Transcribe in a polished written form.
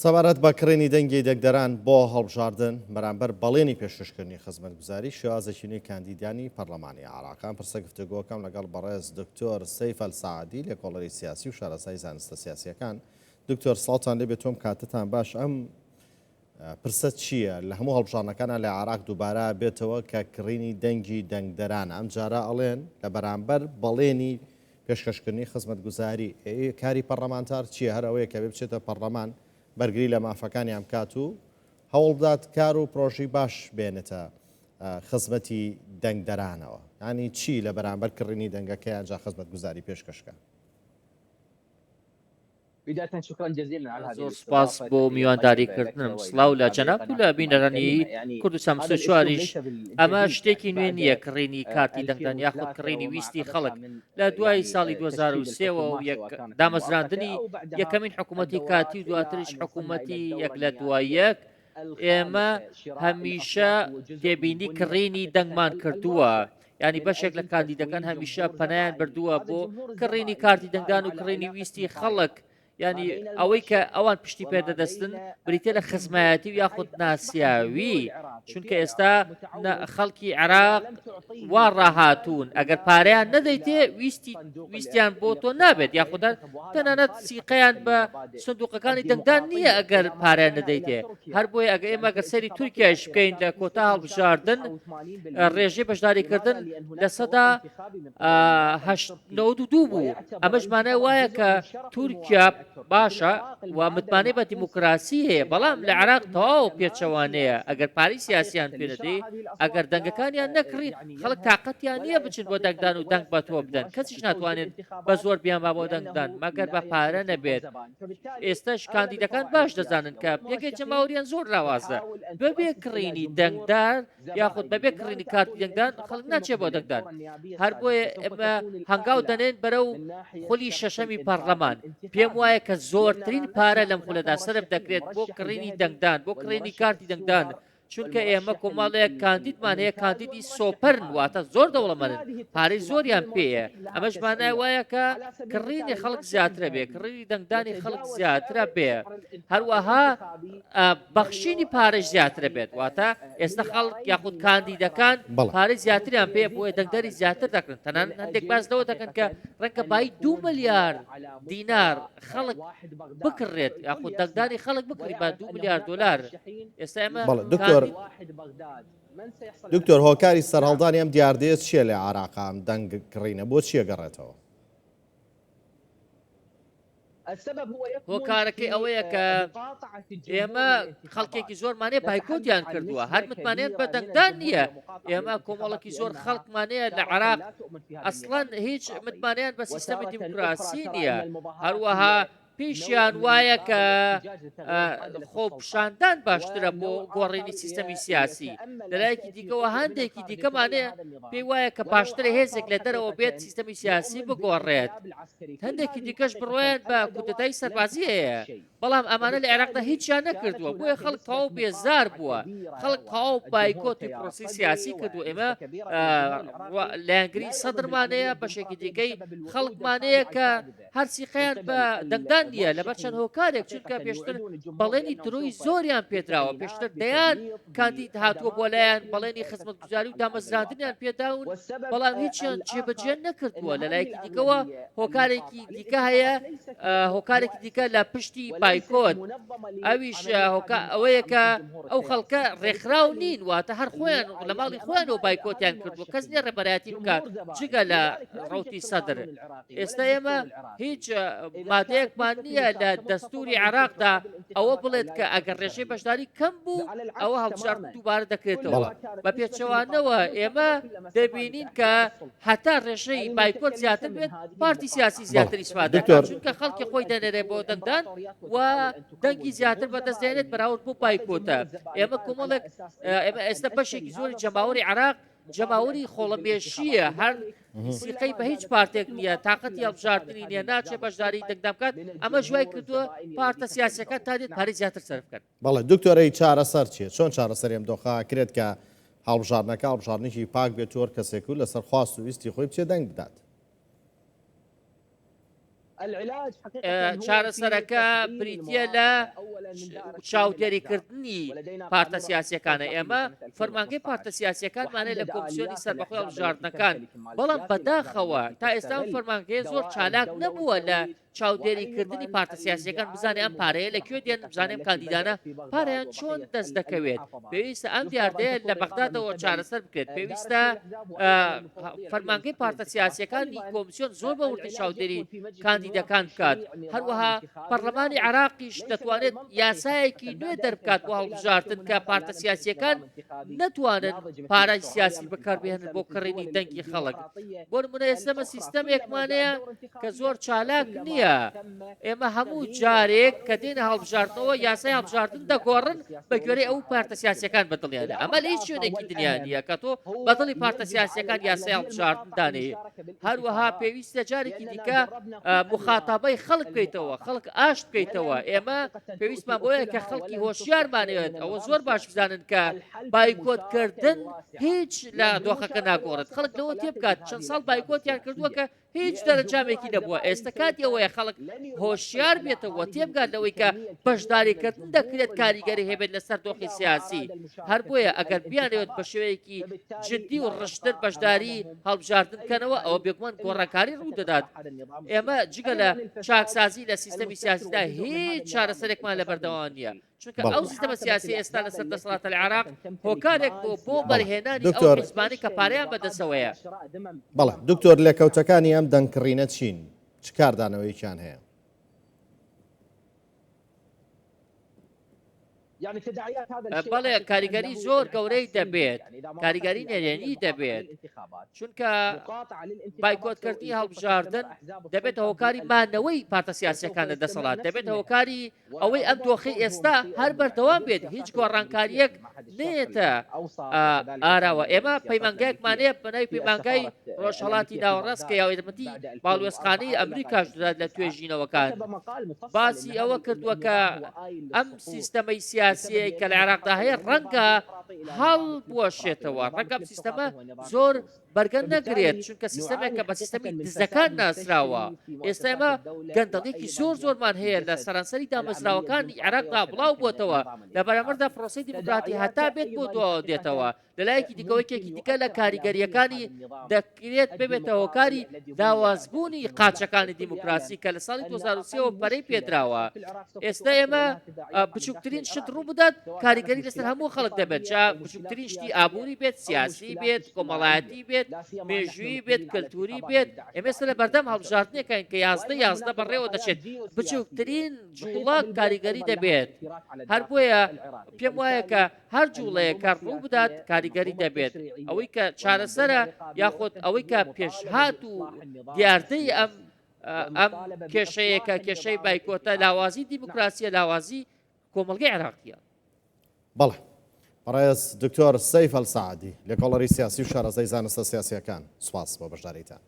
سەبارەت بە کڕینی دەنگی دەنگدەران بۆ هەڵبژاردن بەرامبەر بەڵێنی پێشکەشکردنی خزمەتگوزاری شێوازێکی نوێی کاندیدانی پەرلەمانی عێراق ئەم پرسە گفتوگۆکەم لەگەڵ بەڕێز دکتۆر سەیف ئەلسەعدی لێکۆڵەری سیاسی و شارەزای زانستە سیاسیەکان دکتۆر سڵاوتان لێبێت تۆم کاتتان باش ئەم پرسە چییە لە هەموو هەڵبژاردنەکانە لە عێراق دووبارە بێتەوە کە کڕینی دەنگی دەنگدەران ئەم جارە ئەڵێن لە بەرامبەر بەڵێنی پێشکەشکردنی خزمەتگوزاری، کاری پەڕلەمانتار چییە؟ هەر ئەوەیە کە بچێتە پەڕلەمان بەرگری لە مافەکانیان بکات و هەوڵبدات کار و پرۆژەی باش بێنێتە خزمەتی دەنگدەرانەوە. یانی چی لە بەرامبەر کڕینی دەنگەکەیان جا خزمەتگوزاری پێشکەش بکا؟ زۆر سوپاس بۆ میوانداری کردنم سڵاو لە جەنابت و لە بینەرانی کوردستان 24یش ئەمە شتێکی نوێ نییە کڕینی کارتی دەنگدان یاخود کڕینی ویستی خەڵک لە دوای ساڵی 2023ەوە و یەک دامەزراندنی یەکەمین حکوومەتی کاتی و دواتریش حکوومەتی یەک لە دوای یەک ئێمە هەمیشە تێبینی کڕینی دەنگمان کردووە ینی بەشێک لە کاندیدەکان هەمیشە پەنایان بردووە بۆ کڕینی کارتی دەنگدان و کڕینی ویستی خەڵک ینی ئەوەی کە ئەوان پشتی پێدەدەستن بریتە لە خزمایەتی و یاخود ناسیاوی چونکە ئێستا خەڵکی عێراق وا ڕاهاتوون ئەگەر پارەیان نەدەیتێ ویستی ویستیان بۆ تۆ نابێت یاخودان تەنانەت سیقەیان بە سندوقەکانی دەنگدان نییە ئەگەر پارەیان نەدەیتێ هەر بۆیە ئەگە ئێمە گەر سەیری تورکیایش بکەین لە کۆتا هەڵبژاردن ڕێژەی بەشداریکردن لە سەدا 92 بوو ئەمەش مانای وایە کە تورکیا باشە و متمانەی بە دیموکراسی هەیە بەڵام لە عێراق تەواو پێچەوانەیە ئەگەر پارەی سیاسیان پێ نەدەی ئەگەر دەنگەکانیان نەکڕی خەڵک تاقەتیان نییە بچن بۆ دەنگدان و دەنگ بە تۆ بدەن کەسیش ناتوانێت بە زۆر بیانبا بۆ دەنگدان مەگەر بە پارە نەبێت ئێستاش کاندیدەکان باش دەزانن کە پێگەی جەماوەریان زۆر لاوازە بەبێ کڕینی دەنگدار یاخود بەبێ کڕینی کارتی دەنگدان خەڵک ناچێت بۆ دەنگدان هەر بۆیە ئێمە هەنگاو دەنێن بەرەو خولی شەشەمی پەرلەمان پێم وایە کە زۆرترین پارە لەم خولەدا سەرف دەکرێت بۆ کڕینی دەنگدان بۆ کڕینی کارتی دەنگدان چونکە ئێمە کۆمەڵێک کاندیدمان هەیە کاندیدی سۆپەرن واتە زۆر دەوڵەمەنن پارەی زۆریان پێیە ئەمەش مانای وایە کە کڕینی خەڵک زیاترە بێ کڕینی دەنگدانی خەڵک زیاترە بێ هەروەها بەخشینی پارەش زیاترە بێت واتە ئێستا خەڵک یاخود کاندیدەکان پارەی زیاتریان پێ بۆیە دەنگدەری زیاتر دەکرن تەنان هەندێک باس لەوە دەکەن کە ڕەنگە بای دو ملیار دینار خەڵک بکڕێت یاخود دەنگدانی خەڵک بکڕی بە دو ملیار دۆلار ئێستا ئێمە دکتۆر دکتۆر هۆکاری سەرهەڵدانی ئەم دیاردەیە چییە لە عێراقا ئەم دەنگ کڕینە بۆ چییە گەڕێتەوە؟ هۆکارەکەی ئەوەیە کە ئێمە خەڵکێکی زۆرمانەیە بایکۆتیان کردووە هەر متمانەیان بە دەنگدان نییە ئێمە کۆمەڵێکی زۆر خەڵکمانەیە لە عێراق ئەسڵەن هیچ متمانەیان بە سیستەمی دیموکراسی نییە هەروەها پێیشیان وایە کە خۆپیشاندان باشترە بۆ گۆڕینی سیستەمی سیاسی لەلایەکی دیکەوە هەندێکی دیکەمانەیە پێی وایە کە باشترە هێزێک لە دەرەوە بێت سیستەمی سیاسی بگۆڕێت هەندێکی دیکەش بڕوایان بە کودەتای سەربازی هەیە بەڵام ئەمانە لە عێراقدا هیچیان نەکردووە بۆیە خەڵک تەواو بێزار بووە خەڵک تەواو بایکۆتی پرۆسی سیاسی کردو ئێمە لایەنگری سەدرمانەیە بەشێکی دیکەی خەڵکمانەیە کە هەر سیقەیان بە دەنگدان نییە لەبەر چەند هۆکارێک چونکە پێشتر بەڵێنی درۆی زۆریان پێدراوە پێشتر دەیان کاندید هاتووە بۆ لایان بەڵێنی خزمەتگوزاری و دامەزراندنیان پێداون بەڵام هیچیان جێبەجێ نەکردووە لە لایەکی دیکەوە هۆکارێکی دیکە هەیە هۆکارێکی دیکە لە پشتی بایکۆت ئەویش ئەوەیە کە ئەو خەڵکە ڕێکخراو نین واتە هەر خۆیان لە ماڵی خۆیانەوە بایکۆتیان کردووە کەس نییە ڕێبەرایەتی بکات جگە لە ڕەوتی سەدر ئێستا ئێمە هیچ مادەیەکمان نییە لە دەستوری عێراقدا ئەوە بڵێت کە ئەگەر ڕێژەی بەشداری کەم بوو ئەوە هەڵبژاردن دووبارە دەکرێتەوە بە پێچەوانەوە ئێمە دەبینین کە هەتا ڕێژەی بایکۆت زیاتر بێت پارتی سیاسی زیاتر ئیسفادە دەکات چونکە خەڵکی خۆی دەنێرێ بۆ دەنگدان و دەنگی زیاتر بەدەست دێنێت بەراورد بۆ بایکۆتە ئێمە کۆمەڵێک ئێمە ئێستا بەشێکی زۆری جەماوەری عێراق جەماوەری خۆڵەمێشییە هەر سیقەی بە هیچ پارتێک نییە تااقەتی هەڵبژاردننی نییە ناچێ بەشداری دەنگدان بکات ئەمە ژوای کردووە پارتە سیاسەکان تا دێت پارەی زیاتر سەرف بکەن. بەڵێ دکتۆرەی چارەسەر چیە چۆن چارەسەری ئەم دۆخە کرێت کە هەڵبژاردنەکە هەڵبژاردنێکی پاک بێت و هەر کەسێک و لەسەر خواست و ویستی خۆی بچێت دەنگ بدات؟ چارەسەرەکە بریتییە لە. چاودێریکردنی پارتە سیاسیەکانە ئێمە فەرمانگەی پارتە سیاسیەکانمانە لە کۆمسیۆنی سەربەخۆی هەڵبژاردنەکان بەڵام بەداخەوە تا ئێستا ئەم فەرمانگەیە زۆر چالاک نەبووە لە چاودێریکردنی پارتە سیاسیەکان بزانێ ئەم پارەیە لە کوێ دێن بزانێ ئەم کاندیدانە پارەیان چۆن دەست دەکەوێت پێویستە ئەم دیاردەیە لە بەغدادەوە چارەسەر بکرێت پێویستە فەرمانگەی پارتە سیاسیەکانی کۆمسیۆن زۆر بە وردی چاودێری کاندیدەکان بکات هەروەها پەرلەمانی عراقیش دەتوانێت یاسایەکی نوێ دەربکات بۆ هەڵبژاردن کە پارتە سیاسیەکان نەتوانن پارەی سیاسی بەکاربهێنن بۆ کڕینی دەنگی خەڵک بۆ نمونە ئێستەمە سیستەمێکمانەیە کە زۆر چالاک نییە ئێمە هەموو جارێک کە دێنە هەڵبژاردنەوە یاسای هەڵبژاردن دەگۆڕن بە گوێرەی ئەو پارتە سیاسەکان بەدڵیانە ئەمە لە هیچ شوێنێکی دنیا نییە کە تۆ بەدڵی پارتە سیاسەکان یاسای هەڵبژاردن دانێ هەروەها پێویستە جارێکی دیکە مخاتابەی خەڵک بکەیتەوە خەڵک ئاشت بکەیتەوە ئێمە پێویستمان بۆیە کە خەڵکی هۆشیارمانەوێت ئەوە زۆر باش بزانن کە بایکۆتکردن هیچ لە دۆخەکە ناگۆڕێت خەڵک لەوە تێبگات چەند ساڵ بایکۆتیان کردووە کە هیچ دەرەنجامێکی نەبووە ئێستا کاتی ئەوەیە خەڵک هۆشیار بێتەوە تێبگات لەوەی کە بەشداریکردن دەکرێت کاریگەری هەبێت لەسەر دۆخی سیاسی هەر بۆیە ئەگەر بیانەوێت بە شێوەیەکی جددی و ڕشتر بەشداری هەڵبژاردن بکەنەوە ئەوە بێگومان گۆڕانکاری ڕوو دەدات ئێمە جگە لە چاکسازی لە سیستەمی سیاسیدا هیچ چارەسەرێکمان لە بەردەوام نییە چونکە ئەو سیستەمە سیاسی ئێستا لەسەر دەسەڵاتە لە عێراق هۆکارێک بۆ بۆ بەرهێنانی ئەو حیزبانەی کە پارەیان بەدەستەوەیە. بەڵێ دکتۆر لێکەوتەکانی ئەم دەنگکڕینە چین؟ چ کاردانەوەیەکیان هەیە؟ بەڵێ کاریگەری زۆر گەورەی دەبێت کاریگەری نەرێنی دەبێت چونکە بایکۆتکردنی هەڵبژاردن دەبێتە هۆکاری مانەوەی پارتە سیاسەکان لە دەسەڵات دەبێتە هۆکاری ئەوەی ئەم دۆخەی ئێستا هەر بەردەوام بێت هیچ گۆڕانکارییەک نەیەتە ئاراوە ئێمە پەیمانگایەکمان هەیە بە ناوی پەیمانگای ڕۆژهەڵاتی ناوەڕاست کە یاوەرمەتی باڵوێزخانەی ئەمریکاش دەدات لە توێژینەوەکان باسی ئەوە کردووە کە ئەم سیستەمەی سیاسیەی کە لە عێراقدا هەیە ڕەنگە هەڵبوەشێتەوە ڕەنگە ئەم سیستەمە زۆر بەرگە نەگرێت چونکە سیستەمێکە بە سیستەمی دزەکان ناسراوە ئێستا ئێمە گەندەڵیەکی زۆر زۆرمان هەیە لە سەرانسەری دامەزراوەکانی عێراقدا بڵاو بووەتەوە لە بەرامبەردا پرۆسەی دیموکراتی هەتا بێت بۆ دواوە دێتەوە لەلایەکی دیکەوە یەکێکی دیکە لە کاریگەریەکانی دەکرێت ببێتە هۆکاری لاوازبوونی قاچەکانی دیموکراسی کە لە ساڵی 2023ەوە پەرەی پێدراوە ئێستا ئێمە بچووکترین شت ڕوو بدات کاریگەری لەسەر هەموو خەڵک دەبێت جا بچووکترین شتی ئابووری بێت سیاسی بێت کۆمەڵایەتی بێت مێژووی بێت کەلتوری بێت ئێمە ئێستا لە بەردەم هەڵبژاردنێکین کە 11 11 بەڕێوە دەچێت بچووکترین جوڵە کاریگەری دەبێت هەر بۆیە پێم وایە کە هەر جوڵەیە کە ڕوو بدات کاریگەری دەبێت ئەوەی کە چارەسەرە یاخود ئەوەی کە پێشهات و دیاردەی ئەم ئەم کێشەیە کە کێشەی بایکۆتە لاوازی دیموکراسیە لاوازی کۆمەڵگەی عێراقیە. بەڵێ بەڕێز دکتۆر سەیف ئەلسەعدی لێکۆڵەری سیاسی و شارەزای زانستە سیاسییەکان سوپاس بۆ بەشداریتان.